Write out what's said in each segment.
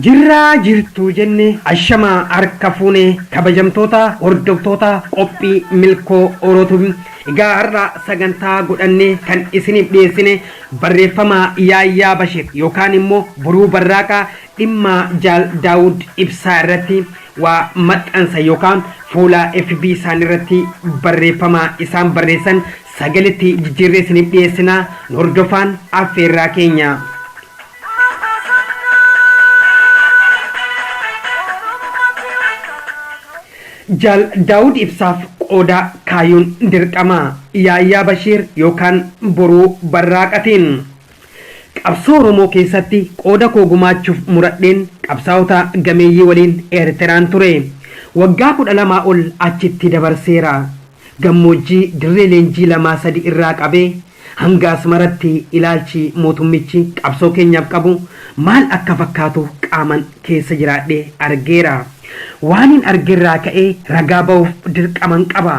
Jirraa jirtuu jenne ashamaa harka fuune kabajamtoota hordoftoota qophii Milkoo Orootu. Egaa har'a sagantaa godhanne kan isiniif dhiyeessine barreeffama Yaayyaa Bashir yookaan immoo Boruu Barraaqaa dhimma Jaal Daawud Ibsaa irratti waa maxxansa yookaan fuula FB isaan irratti barreeffama isaan barreessan sagaletti jijjiirree isiniif dhiyeessina. Nu hordofaan affeerraa keenya. Jaal Daawud Ibsaaf qooda kaayuun dirqama. Yaayyaa Bashiir yookaan Boruu Barraaqatiin. Qabsoo Oromoo keessatti qooda koo gumaachuuf muradheen qabsaa'ota gameeyyii waliin Eertiraan ture. Waggaa 12 ol achitti dabarseera. Gammoojjii dirree leenjii lamaa sadi irraa qabee hanga Asmaratti ilaalchi mootummichi qabsoo keenyaaf qabu maal akka fakkaatu qaaman keessa jiraadhee argeera. Waanin argerraa ka'ee ragaa bahuuf dirqaman qaba.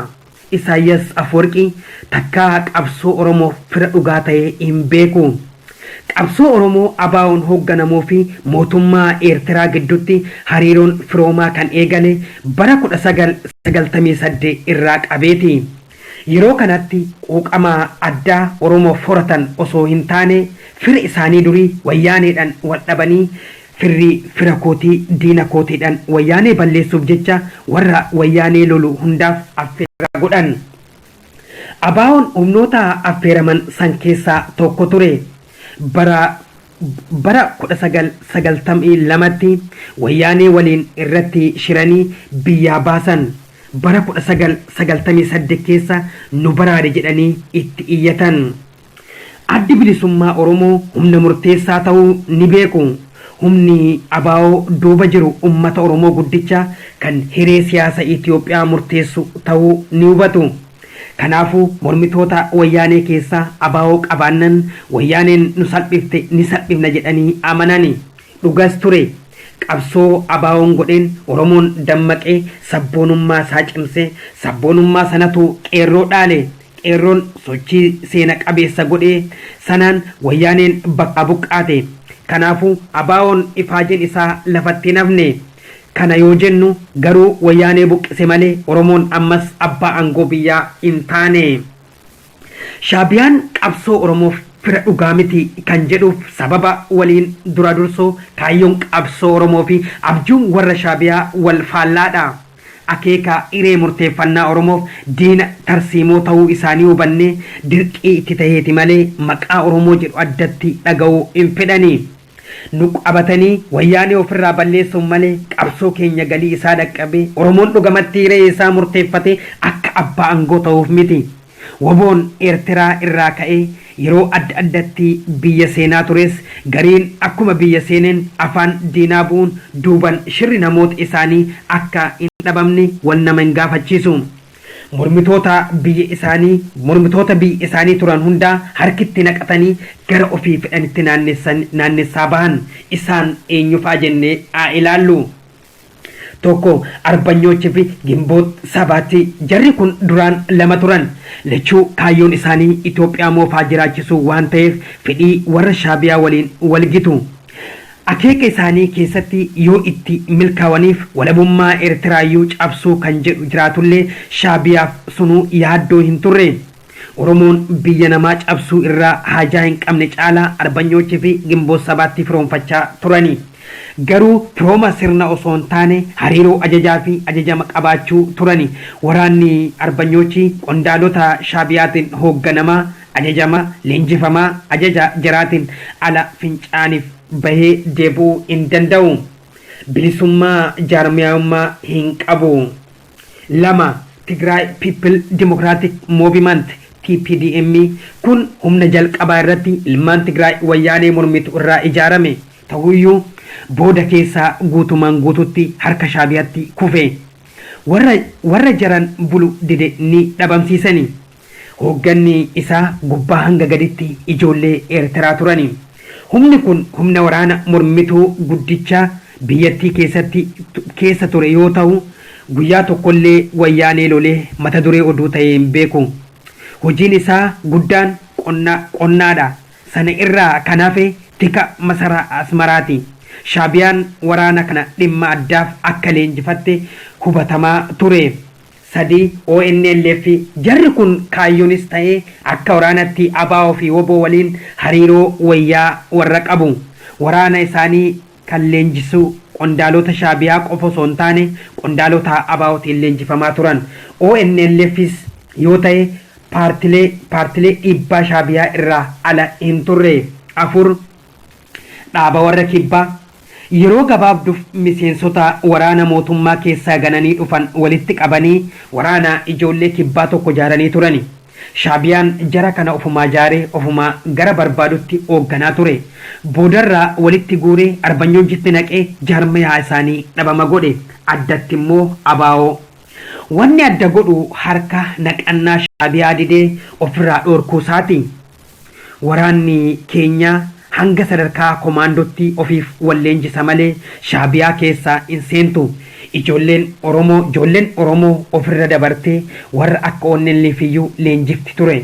Isaayyas Afwarqii takkaa qabsoo Oromoof fira dhugaa ta'ee hin beeku. Qabsoo Oromoo ABOn hoogganamuu fi mootummaa Eertiraa giddutti hariiroon firoomaa kan eegale bara 1998 irraa qabeeti. Yeroo kanatti quuqama addaa Oromoof horatan osoo hin taane fira isaanii durii Wayyaaneedhan wal dhabanii firri fira kootii diina kootiidhan Wayyaanee balleessuuf jecha warra Wayyaanee lolu hundaaf affeerraa godhan. ABOn humnoota affeeraman san keessaa tokko ture. Bara bara 1992tti Wayyaanee waliin irratti shiranii biyyaa baasan. Bara 1998 keessa nu baraari jedhanii itti iyyatan. Addi Bilisummaa Oromoo humna murteessaa ta'uu ni beeku. Humni ABO duuba jiru ummata Oromoo guddicha kan hiree siyaasa Itoophiyaa murteessu ta'uu ni hubatu. Kanaafuu mormitoota Wayyaanee keessaa ABO qabaannan Wayyaaneen nu salphifte ni salphifna jedhanii amanani. Dhugas ture. Qabsoo ABOn godheen Oromoon dammaqee sabboonummaa isaa cimse. Sabboonummaa sanatu Qeerroo dhaale. Qeerroon sochii seena qabeessa godhee sanaan Wayyaaneen bakkaa buqqaate. Kanaafuu ABOn ifaajeen isaa lafatti hin hafne. Kana yoo jennu garuu Wayyaanee buqqise malee Oromoon ammas abbaa aangoo biyyaa hin taane. Shaabiyaan qabsoo Oromoof fira dhugaa miti kan jedhuuf sababa waliin dura dursoo kaayyoon qabsoo Oromoo fi abjuun warra Shaabiyaa wal faallaadha. Akeeka hiree murteeffannaa Oromoof diina tarsiimoo tahuu isaanii hubannee dirqii itti taheeti malee maqaa Oromoo jedhu addatti dhagahuu hin fedhani. Nu qabatanii Wayyaanee ofirraa balleessuun malee qabsoo keenya galii isaa dhaqqabee Oromoon dhugamatti hiree isaa murteeffatee akka abbaa angoo tahuuf miti. Wboon Eertiraa irraa ka'ee yeroo adda addatti biyya seenaa tures gariin akkuma biyya seeneen afaan diinaa bu'uun duuban shirri namoota isaanii akka hin dhabamne wal nama hin gaafachiisu. Mormitoota biyya isaanii mormitoota biyya isaanii turan hundaa harkitti naqatanii gara ofii fedhanitti naannessaa bahan. Isaan eenyufaa jennee haa ilaallu. 1, Arbanyooch fi Ginboot Sabaatti. Jarri kun duraan lama turan. Lachuu kaayyoon isaanii Itoophiyaa moofaa jiraachisuu waan ta'eef fedhii warra Shaabiyaa waliin wal gitu. Akeeka isaanii keessatti yoo itti milkaawaniif walabummaa Ertiraayyuu cabsuu kan jedhu jiraatullee Shaabiyaaf sunuu yaaddoo hin turre. Oromoon biyya namaa cabsuu irraa haajaa hin qabne caalaa Arbanyooch fi Ginboot Sabaatti firoomfachaa turani. Garuu firooma sirna osoo hin taane hariiroo ajajaa fi ajajama qabaachuu turani. Waraanni Arbanyoochi qondaalota Shaabiyaatiin hoogganamaa, ajajamaa, leenjifamaa, ajaja jaraatiin ala fincaaniif bahee deebi'uu hin danda'u. Bilisummaa jaarmiyaayummaa hin qabu. 2, Tigray People Democratic Movement, TPDM, kun humna jalqabaa irratti ilmaan Tigraay Wayyaanee mormitu irraa ijaarame. Tahuyyuu booda keessa guutumaan guututti harka Shaabiyatti kufe. Warra warra jaran bulu dide ni dhabamsiisani. Hoogganni isaa gubbaa hanga gaditti ijoollee Eertiraa turani. Humni kun humna waraana mormituu guddicha biyyattii keessatti keessa ture yoo tahu guyyaa tokkollee Wayyaanee lolee mata duree oduu tahee hin beeku. Hojiin isaa guddaan qonna qonnaadha. Sana irraa kan hafe tika masaraa Asmaraati. Shaabiyaan waraana kana dhimma addaaf akka leenjifatte hubatamaa ture. 3, ONLF, Jarri kun kaayyoonis ta'ee akka waraanatti ABO fi wbo waliin hariiroo wayyaa warra qabu. Waraana isaanii kan leenjisu qondaalota Shaabiyaa qofa osoo hin taane qondaalota ABOtiin leenjifamaa turan. ONLFs yoo ta'e paartilee paartilee dhiibbaa Shaabiyaa irraa ala hin turre. 4, Dhaaba warra Kibbaa Yeroo gabaabduuf miseensota waraana mootummaa keessaa gananii dhufan walitti qabanii waraana ijoollee Kibbaa tokko jaaranii turani. Shaabiyaan jara kana ofumaa jaaree ofumaa gara barbaadutti oogganaa ture. Boodarra walitti guuree Arbanyoonjitti naqee jaarmayaa isaanii dhabama godhe. Addatti immoo ABO. Wanni adda godhu harka naqannaa Shaabiyaa didee ofirraa dhoorkuu isaati. Waraanni keenya hanga sadarkaa komaandootti ofiif wal leenjisa malee Shaabiyaa keessa hin seentu. Ijoolleen Oromoo ijoolleen Oromoo ofirra dabartee warra akka ONLF iyyuu leenjifti ture.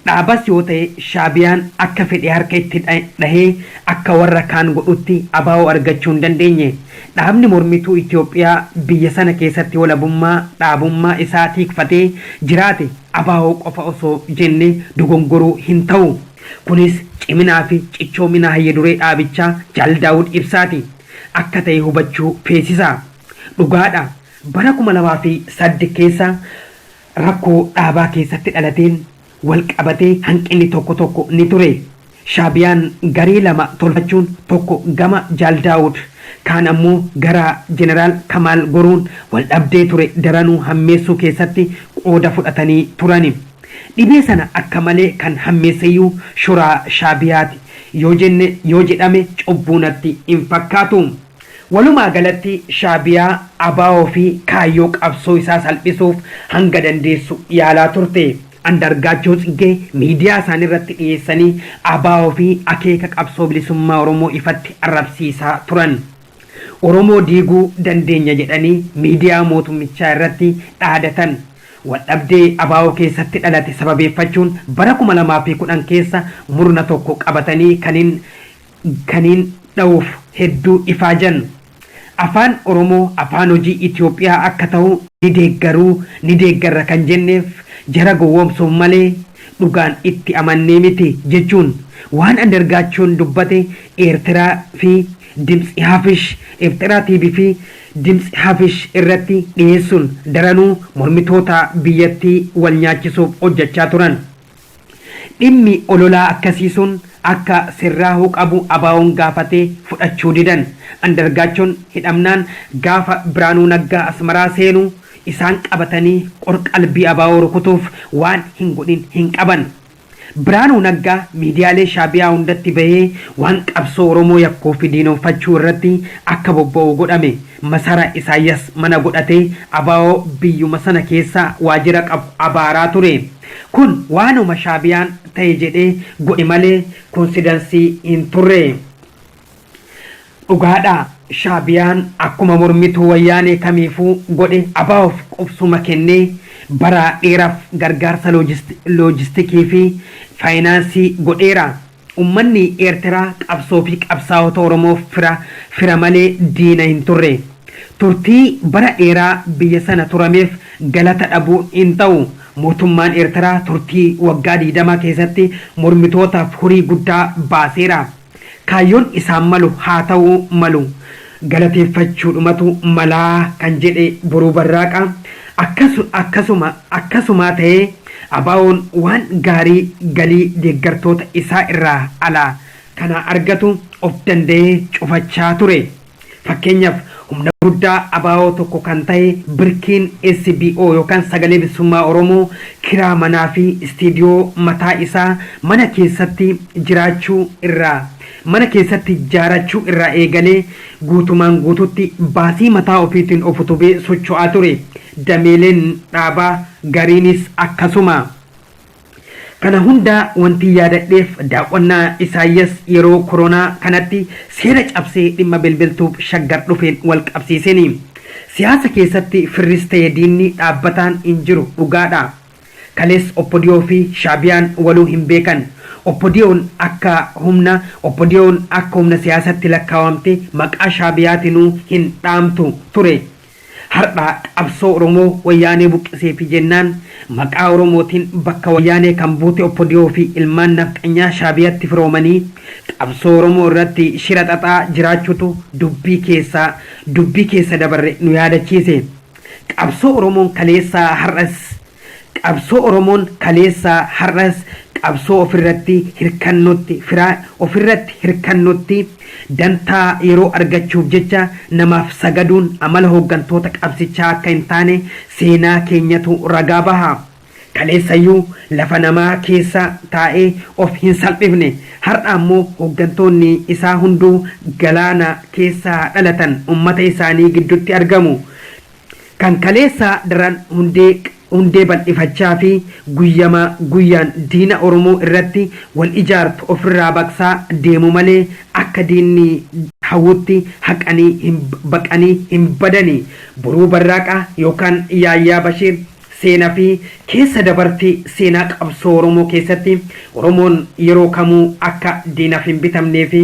Dhaabas yoo ta'e Shaabiyaan akka fedhe harka itti dhahee akka warra kaan godhutti ABO argachuu hin dandeenye. Dhaabni mormituu Itoophiyaa biyya sana keessatti walabummaa dhaabummaa isaa tiikfatee jiraate ABO qofa osoo jenne dogongoruu hin ta'u. Kunis ciminaa fi cichoomina hayya duree dhaabichaa Jaal Daawud Ibsaati akka ta'e hubachuu feesisa. Dhugaadha, bara 2008 keessa rakkoo dhaabaa keessatti dhalateen wal qabatee hanqinni tokko tokko ni ture. Shaabiyaan garee lama tolfachuun tokko gama Jaal Daawud kaan ammoo gara Jeneraal Kamaal goruun wal dhabdee ture daranuu hammeessuu keessatti qooda fudhatanii turani. Dhibee sana akka malee kan hammeesseyyuu shoraa Shaabiyaati yoo jenne yoo jedhame cubbuu natti hin fakkaatu. Walumaa galatti Shaabiyaa ABO fi kaayyoo qabsoo isaa salphisuuf hanga dandeessu yaalaa turte. Andargaachoo Tsiggee miidiyaa isaaniirratti dhiyeessanii ABO fi akeeka qabsoo bilisummaa Oromoo ifatti arrabsiisaa turan. Oromoo diiguu dandeenya jedhanii miidiyaa mootummichaa irratti dhaadatan. Waldhabdee ABO keessatti dhalate sababeeffachuun bara 2010 keessa murna tokko qabatanii kanin kaniin dhawuuf hedduu ifaajan. Afaan Oromoo afaan hojii Itoophiyaa akka tahu ni deeggaruu, ni deeggarra kan jenneef jara gowwoomsuuf malee dhugaan itti amannee miti jechuun waan Andargaachoon dubbate Eertiraa fi Dimtsi Hafish, Eertiraa TV fi Dimtsi Hafish irratti dhiyeessuun daranuu mormitoota biyyattii wal nyaachisuuf hojjachaa turan. Dhimmi ololaa akkasii sun akka sirraahuu qabu ABOn gaafatee fudhachuu didan. Andargaachoon hidhamnaan gaafa Biraanuu Naggaa Asmaraa seenu isaan qabatanii qor-qalbii ABO rukutuuf waan hin godhin hin qaban. Biraanuu Naggaa miidiyaalee Shaabiyaa hundatti bahee waan qabsoo Oromoo yakkuu fi diinomfachuu irratti akka bobba'u godhame. Masara Isaayyas mana godhatee ABO biyyuma sana keessa waajira qabu abaaraa ture. Kun waanuma Shaabiyaan ta'e jedhee godhe malee konsidansii hin turre. Dhugaadha, Shaabiyaan akkuma mormituu Wayyaanee kamiifuu godhe ABOf qubsuma kennee bara dheeraaf gargaarsa loojistikii fi faayinaansii godheera. Ummanni Eertiraa qabsoo fi qabsaa'ota Oromoof fira, fira malee diina hin turre. Turtii bara dheeraa biyya sana turameef galata dhabuun hin ta'u. Mootummaan Eertiraa turtii waggaa 20 keessatti mormitootaaf horii guddaa baaseera. Kaayyoon isaan malu haa ta'uu malu galateeffachuudhumatu malaa kan jedhe Boruu Barraaqaa, akkasuma akkasumaa ta'ee ABOn waan gaarii galii deeggartoota isaa irraa alaa kana argatu of danda'ee cufachaa ture. Fakkeenyaaf humna guddaa ABO tokko kan ta'e birkiin SBO yookaan Sagalee Bilisummaa Oromoo kiraa manaa fi istiidiyoo mataa isaa mana keessatti jiraachuu irraa mana keessatti jaarachuu irraa eegalee guutumaan guututti baasii mataa ofiitiin of utubee socho'aa ture. Dameeleen dhaabaa gariinis akkasuma. Kana hunda wantin yaadadheef daawwannaa Isaayyas yeroo koronaa kanatti seera cabsee dhimma Belbeltuub Shaggar dhufeen wal qabsiiseeni. Siyaasa keessatti firris ta'e diinni dhaabbataan hin jiru dhugaadha. Kalees Opdo fi Shaabiyaan waluu hin beekan. OPDOn akka humna OPDOn akka humna siyaasatti lakkaawamte maqaa Shaabiyaatinuu hin dhaamtu ture. Har'a qabsoo Oromoo Wayyaanee buqqiseefi jennaan maqaa Oromootiin bakka Wayyaanee kan buute OPDO fi ilmaan nafxanyaa Shaabiyatti firoomanii qabsoo Oromoo irratti shira xaxaa jiraachuutu dubbii keessa dubbii keessa dabarre nu yaadachiise. Qabsoo Oromoon kaleessaa har'as Qabsoo Oromoon kaleessaa har'as qabsoo ofirratti hirkannotti firaa ofirratti hirkannotti dantaa yeroo argachuuf jecha namaaf sagaduun amala hooggantoota qabsichaa akka hin taane seenaa keenyatu ragaa baha. Kaleessayyuu lafa namaa keessa taa'ee of hin salphifne. Har'a ammoo hooggantoonni isaa hunduu galaana keessaa dhalatan ummata isaanii giddutti argamu. Kan kaleessaa daran hundee hundee bal'ifachaa fi guyyama guyyaan diina Oromoo irratti wal ijaartu ofirraa baqsaa deemu malee akka diinni hawwutti haqanii hin baqanii hin badani. Boruu Barraaqaa yookaan Yaayyaa Bashiir seena fi keessa dabartii seenaa qabsoo Oromoo keessatti Oromoon yeroo kamuu akka diinaf hin bitamnee fi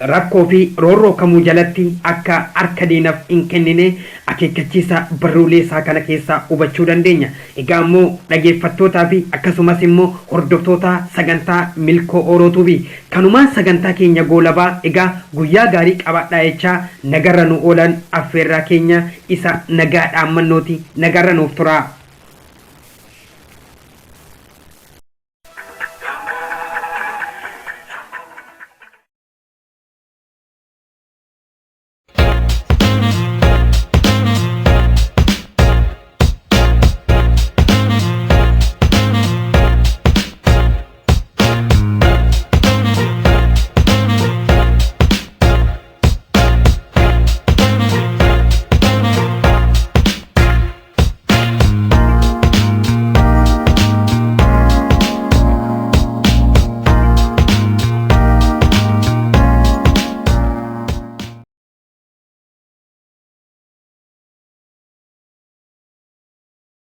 rakkoo fi roorroo kamuu jalatti akka harka diinaf hin kennine akeekkachiisa barruulee isaa kana keessaa hubachuu dandeenya. Egaa ammoo dhageeffattootaa fi akkasumas immoo hordoftoota sagantaa Milkoo Orootuubi kanumaan sagantaa keenya goolabaa egaa guyyaa gaarii qabaadhaa jechaa nagarra nu oolan affeerraa keenya isa nagaa dhaammannooti nagarra nuuf turaa.